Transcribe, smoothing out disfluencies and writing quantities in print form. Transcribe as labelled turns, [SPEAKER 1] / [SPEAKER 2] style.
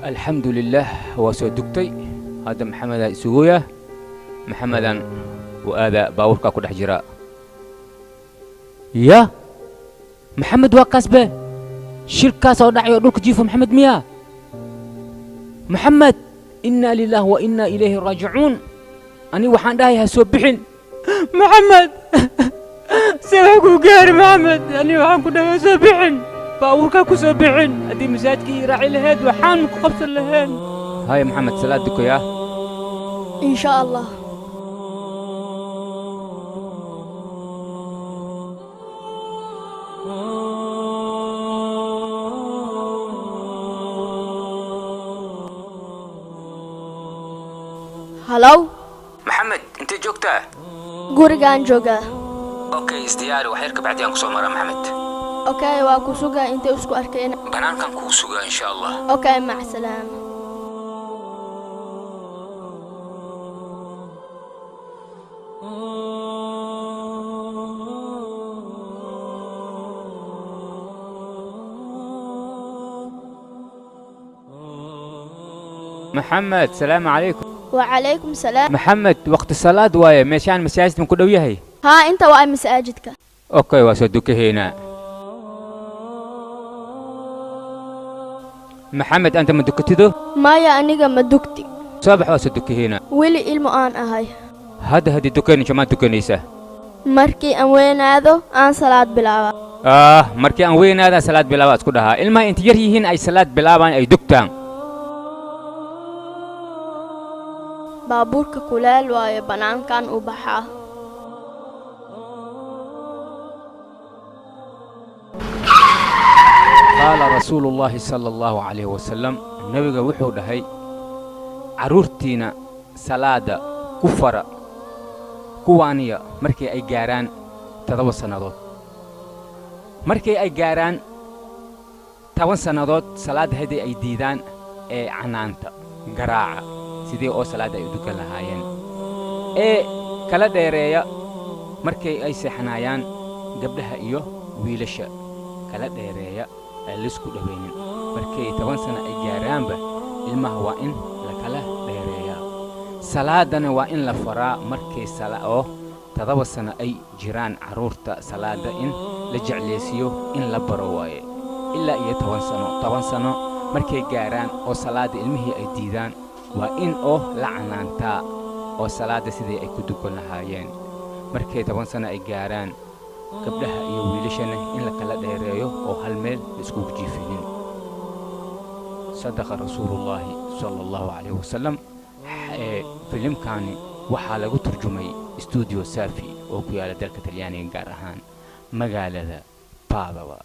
[SPEAKER 1] Alxamdu lilah, waa soo dugtay. Hadda Maxamedaa isuguya. Maxamedan uu aadaa, baabuurkaa ku dhex jira. Ya Maxamed, waa kaasbe shilkaas oo dhacay oo dhulka jiifo. Maxamed miyaa? Maxamed, inaa lilah wa inaa ilayhi raajicuun. Ani waxaan dhahay ha soo bixin. Maxamed, see wax kuu gaari? Maxamed, ani waxaan ku dhahay ha soo bixin, baabuurkaa ku soo bixin. Haddii masaajidka ii raaci laheed, waxaan ku qabsan laheen. Haya Maxamed, salaad dukoyaa.
[SPEAKER 2] In sha Allah. Halow.
[SPEAKER 1] Maxamed, intee joogtaa?
[SPEAKER 2] Gurigaan joogaa.
[SPEAKER 1] Okay, isdiyaari, wax yar ka bacdi aan kusoo maraa, Maxamed.
[SPEAKER 2] Okay, waa ku sugaa. Intay isku arkeen?
[SPEAKER 1] Banaankan kugu sugaa, insha Allah.
[SPEAKER 2] Okay, mac salaama.
[SPEAKER 1] Maxamed, salaamu calaykum.
[SPEAKER 2] Wacalaykum salaam.
[SPEAKER 1] Maxamed, waqti salaad waaye. Meeshaan masaajid ma ku dhow yahay?
[SPEAKER 2] Haa, inta waa masaajidka.
[SPEAKER 1] Okay, waa soo dukahaynaa. Maxamed, anta ma dukatido?
[SPEAKER 2] Maya, aniga ma dugti.
[SPEAKER 1] Soo bax, waa soo dukahaynaa.
[SPEAKER 2] Weli ilmo aan ahay.
[SPEAKER 1] Hadda haddii dukanayso, maad dukanaysaa?
[SPEAKER 2] Markii aan weynaado aan salaad bilaaba.
[SPEAKER 1] Ah, markii aan weynaadaan salaad bilaaba isku dhahaa. Ilmaha inta yar yihiin ay salaad bilaabaan, ay dugtaan.
[SPEAKER 2] Baabuurka kuleel waayo, bannaankan u baxaa.
[SPEAKER 1] Qaala rasuulu llaahi sala allahu calayhi wasalam, nebiga wuxuu dhahay: carruurtiina salaada ku fara, kuwaaniya markii ay gaaraan 7 sannadood. Markii ay gaaraan 10 sannadood, salaadda haddii ay diidaan, ee canaanta garaaca, sidii oo salaadda ay u dukan lahaayeen. Ee kala dheereeya markay ay seexanaayaan, gabdhaha iyo wiilasha kala dheereeya, aan laisku dhowaynin. Markay 10 sano ay gaaraanba, ilmaha waa in la kala dheereeyaa. Salaadana waa in la faraa markay sala oo 7 sano ay jiraan. Carruurta salaada in la jeclaysiiyo, in la baro waaye ilaa iyo 10 sano. 10 sano markay gaaraan oo salaadda ilmihii ay diidaan, waa in oo la canaantaa oo salaadda sidii ay ku dukan lahaayeen. Markay 10 sano ay gaaraan, gabdhaha iyo wiilashana in la kala dheereeyo oo hal meel la iskugu jiifinin. Sadaqa rasuulullaahi sala allahu calayhi wasalam. Ee filimkani waxaa lagu turjumay Studio Safi oo ku yaala dalka Talyaaniga, gaar ahaan magaalada Padova.